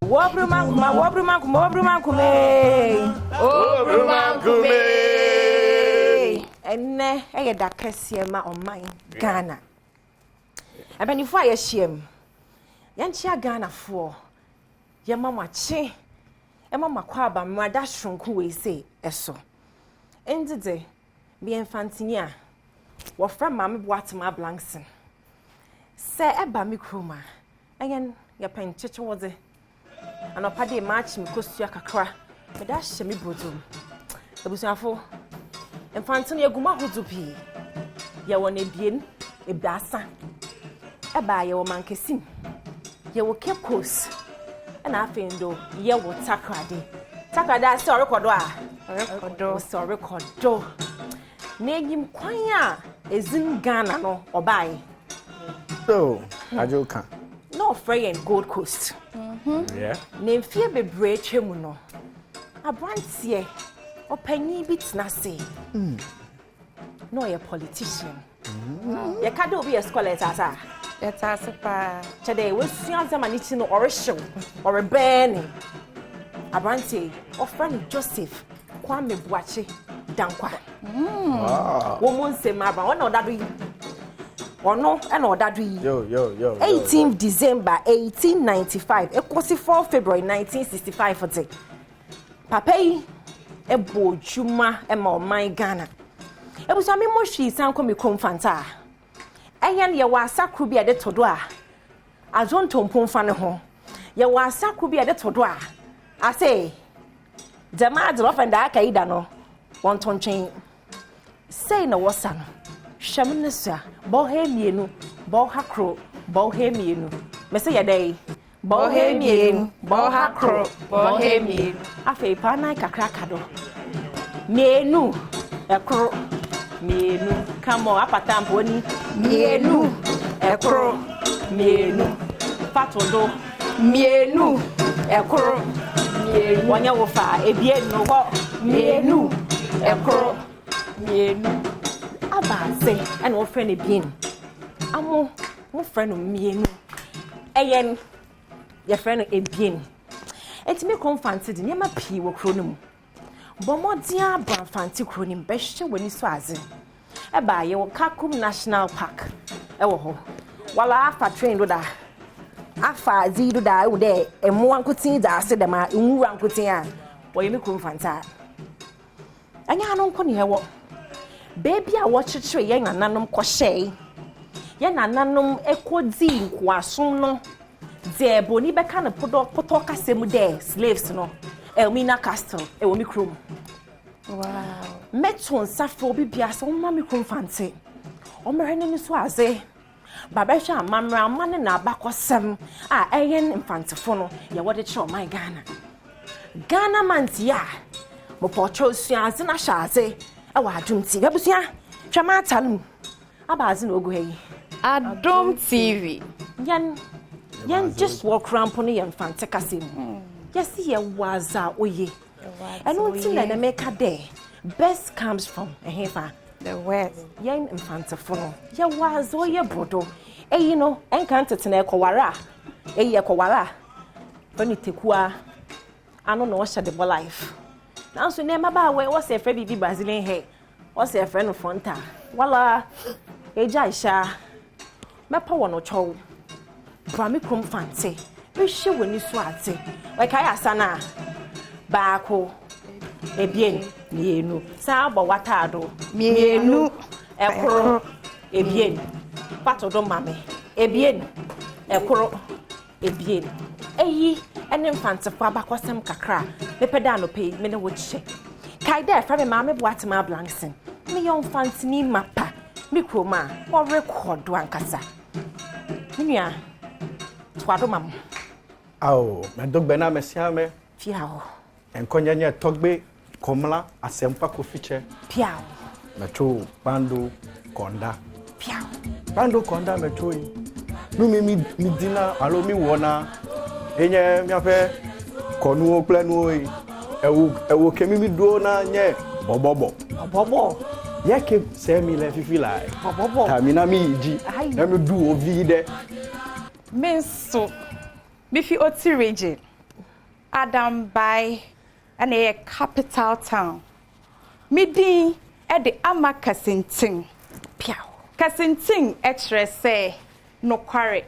Wobruma nkuma, wobruma nkuma, wobruma nkuma ee. Wobruma nkuma ee. Ɛnnɛ ɛyɛ da kɛseɛ ma ɔman Ghana. Mpanimfoɔ a yɛahyia mu, yɛnkyea Ghanafoɔ, yɛma mo akye, ɛma mo akɔ aba mmra da soronko wei sei ɛso. Ndze dze, meyɛ Mfantsenyi a, wɔfrɛ Maame Boatema Blankson. Sɛ ɛba me kurom a, ɛyɛ yɛpɛ nkyekyewadze. Anɔpa de maakye me kosua kakra, mede ahyɛ me brodo mu. Abusuafo, Mfantse no yɛgu mu ahodoɔ pii. Yɛwɔ no ebien, ebiasa. Ɛbaa yɛwɔ Mankesim, yɛwɔ Cape Coast, ɛna afei ndo yɛwɔ Takoradi. Takoradi ase ɔrekɔ do a? Ɔrekɔ do. Wɔsɛ ɔrekɔ do. Na enyim kwan a edzin Ghana no ɔbaeɛ. So, adwo ka. Na ɔfrɛ yɛn Gold Coast. Na mfie bebree atwa mu no, aberanteɛ ɔpanyin bi tena ase. Na ɔyɛ politician. Yɛka dɛ obi yɛ scholar ɛte ase a. Yɛte ase paa. Kyɛ dɛ wasua nsɛm a ne ti no ɔrehyew, ɔrebɛn ne. Aberanteɛ yi, ɔfrɛ no Joseph Kwame Boakye Dankwa. Wɔn mu nsɛm aba, ɔno na ɔda do yi. Ɔno ɛna ɔda do yi. Yo, yo, yo. yo, 18 December 1895 ekosi 4 February 1965 de papa yi ɛbɔ dwuma ma ɔman Ghana. Ebusua mi mo hwii san kɔ mi kurom Fanta a ɛyɛ no yɛwɔ asa koro bi a yɛde to do a azontompo mfa ne ho. Yɛwɔ asa koro bi a yɛde to do a ase gyama adze wɔfɛn da aka yi da no wɔnto ntwɛn. Sei na wɔsa no. Hwɛm ne so a bɔha mmienu, bɔha koro, bɔha mmienu. Mɛsɛ yɛ dɛ bɔha mmienu, bɔha koro, bɔha mmienu. Afei paa nan kakra ka do. Mmienu, ɛkoro, mmienu. Come on, apata mpo ni. Mmienu, ɛkoro, mmienu. Fato do. Mmienu, ɛkoro, mmienu. Wɔnyɛ wo fa, ebien no hɔ. Mmienu, ɛkoro, mmienu. Aba ase ɛna wɔfrɛ no ebien. Amo, mofrɛ no mmienu. Ɛyɛ no, yɛfrɛ no ebien. Eti me kurom Mfantse de nneɛma pii wɔ kuro no mu. Bɔ mmɔden aba Mfantse kuro no mu bɛhwɛ w'ani so adze. Ɛbaa yɛwɔ Kakum National Park ɛwɔ hɔ. Wala afa train do da. Afa adze yi do da ehu dɛ mmoa nkotsee dza ase dɛm a nwura nkotsee a wɔyɛ me kurom Mfantse a. Ɛnyɛ ano nko na ɛwɔ. Beebi a wɔkyekyere yɛn nananom kɔhyɛe. Yɛn nananom kɔdii nkoasom no deɛ broni bɛka no podɔ potɔ kasa mu dɛ slaves no, Elmina Castle ɛwɔ me kurom. Wow. Mɛto nsa frɛ obi bia sɛ ɔmma me kurom Mfantse. Ɔmmɛhwɛ n'ani so adze. Ba bɛhwɛ amammerɛ ama ne n'abakɔsɛm a ɛyɛ Mfantsefo no yɛ wɔde kyerɛ ɔman Ghana. Ghana mantie a mopɔkyɛw sua adze na hyɛ adze ɛwɔ Adom TV. Abusua, hwɛ m'atar mu. Aba adze na ogu ha yi. Adom TV. Yɛn gye soɔ koraa mpo no yɛ Mfantse kasa mu. Yɛsi yɛwɔ adze a oye. Ɛno nti na ɛnɛ meka dɛ best comes from ɛhefa. The West. Yɛn Mfantsefo no yɛwɔ adze ɔyɛ brodo. Eyi no ɛnka ntete na ɛkɔware a eyi ɛkɔware a fɛ no tekua ano na ɔhyɛ de bɔ life. Nanso nneɛma ba a wɔsɛ ɛfrɛ biribi Brazilian hair, wɔsɛ ɛfrɛ no frontal. Wala egya ahyɛ mɛpɔ wɔ no kyɛw. Bra me kurom Fante, bɛhwɛ w'ani so adze. Wɔkae asa no a baako, ebien, mmienu. Saa bɔ w'ataado. Mmienu, ɛkoro, ebien. Fato do ma me. Ebien, ɛkoro, ebien. Eyi ɛne Mfantsefo abakɔsɛm kakra a mepɛ dɛ anɔpa yi me ne wo kyɛ. Kae dɛ ɛfrɛ me Maame Boatema Blankson. Meyɛ Mfantseni mapa. Me kurom a wɔrekɔ do ankasa. Me nua, toa do ma mo. Ao, mɛdo na mesia me. Fie hɔ. Nkɔnyɛnyɛ tɔgbe kɔmla asɛmpa kofi kyɛ. Piao. Mɛtwo kpando kɔnda. Piao. Kpando kɔnda mɛtwo yi. Nu mi mi dina alo mi wɔna enye miaƒe kɔnuwo kple nuwo yi. Ewo ewo ke mi mi ɖo na nye bɔbɔbɔ. Bɔbɔbɔ. Yɛ ke sɛ mi le fifi la. Bɔbɔbɔ. Ta mi na mi yi dzi. Ayi. Na mi ɖu wo vi ɖe. Me nso, mifi Oti Region. Adambae na ɛyɛ capital town. Me din de Ama Kasintin. Piaw. Kasintin kyerɛ sɛ nokware.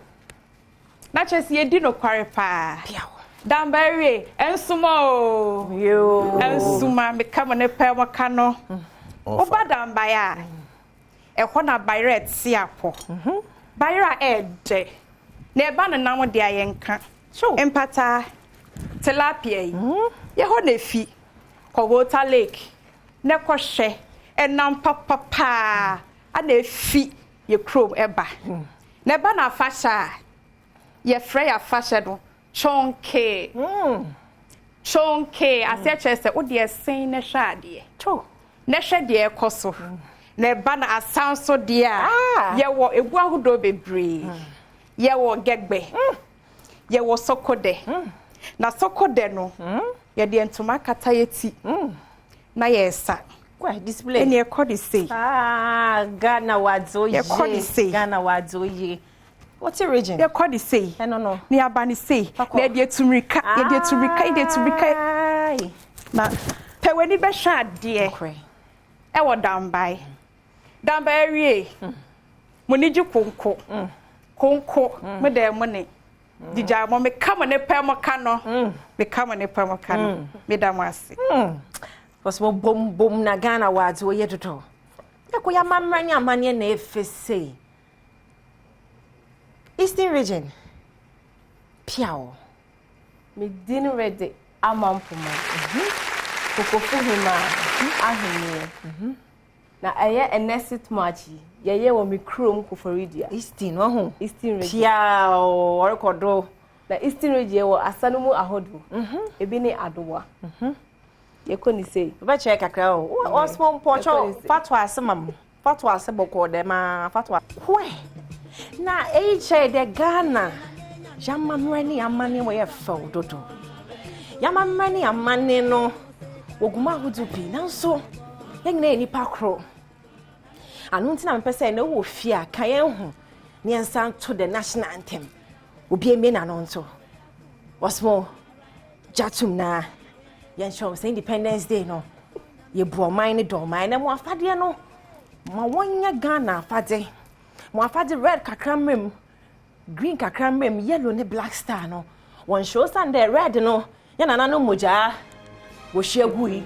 Na kyerɛ sɛ yɛdi nokware paa. Piaw. Dambae wie, nsuma oo. Yoo. Nsuma, meka mo ne pɛ mo ka no. Woba Dambae a, ɛhɔ na bayerɛ te apɔ. Bayerɛ a ɛɛdɛ. Na ɛba no nam deɛ a yɛnka. Mpataa, tilapia yi, yɛ hɔ na efi. Kɔ Volta Lake na kɔ hwɛ ɛnam papa paa a na efi yɛ kurom ɛba. Na ɛba no afahyɛ a, yɛfrɛ yɛ afahyɛ no Chonke. Chonke, aseɛ kyerɛ sɛ wo deɛ sen na hwɛ adeɛ. Na hwɛ deɛ ɛkɔ so. Na ɛba no asa nso deɛ a, yɛwɔ egu ahodoɔ bebree. Yɛwɔ gɛgbɛ, yɛwɔ sokodɛ. Na sokodɛ no, yɛde ntoma akata yɛ ti na yɛresa. Kwa display. Ɛne ɛkɔ de sei. Ah, Ghana wadzo ye. Yɛkɔ de sei. Ghana wadzo ye. What region? Yɛkɔ de sei. Ɛno no. Na yɛaba ne sei. Na yɛde atu mmirika, yɛde atu mmirika, yɛde atu mmirika. Na pɛ w'ani bɛhwɛ adeɛ ɛwɔ Dambae. Dambae awie. Mo ni gye konko. Konko. Mo dɛ mo ne. Gyigya mo meka mo ne pɛ mo ka no. Meka mo ne pɛ mo ka no. Meda mo ase. Because mo bom bom na Ghana wadze oyɛ dodo. Yɛkɔ yɛ amammerɛ ne amanneɛ na efe sei. Eastern Region. Piaw. Me din rede Ama Mpoma. Kokofo Hemaa Ahenneɛ. Na ɛyɛ ɛnɛ sit march yi, yɛyɛ wɔ me kurom Koforidua. Eastern, wahu? Eastern Region. Piaw, ɔrekɔ do. Na Eastern Region yɛwɔ asa no mu ahodoɔ. Ebi ne adowa. Yɛkɔ ne sei. Wobɛkyerɛ kakra o. Ɔsmo mpɔkyɛ fa to ase ma m. Fa to ase bɔkɔɔ dɛm ara, fa to ase. Hwɛ! Na eyi kyerɛ dɛ Ghana y'amammerɛ ne y'amanne wɔyɛ fɛw dodo. Y'amammerɛ ne y'amanne no wɔgu mu ahodoɔ pii nanso yɛn nyinaa yɛ nipa koro. Ano nti na mepɛ sɛ na wowɔ fie a ka yɛn ho ne yɛn nsa nto the national anthem. Obi mmie n'ano nto. Wɔsmo gya tum na yɛnhyɛ wɔn sɛ Independence Day no yɛbu ɔman ne dɔ ɔman na mo afadeɛ no ma wɔnyɛ Ghana afade. Mo afade red kakra mmerɛ mu, green kakra mmerɛ mu, yellow ne black star no wɔnhyɛ osiane dɛ red no yɛ nananom mogyaa wɔhyia gui,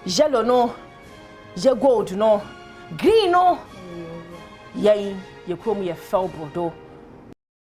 yellow no yɛ gold no, green no yɛn yɛ kurom yɛ fɛw brodo.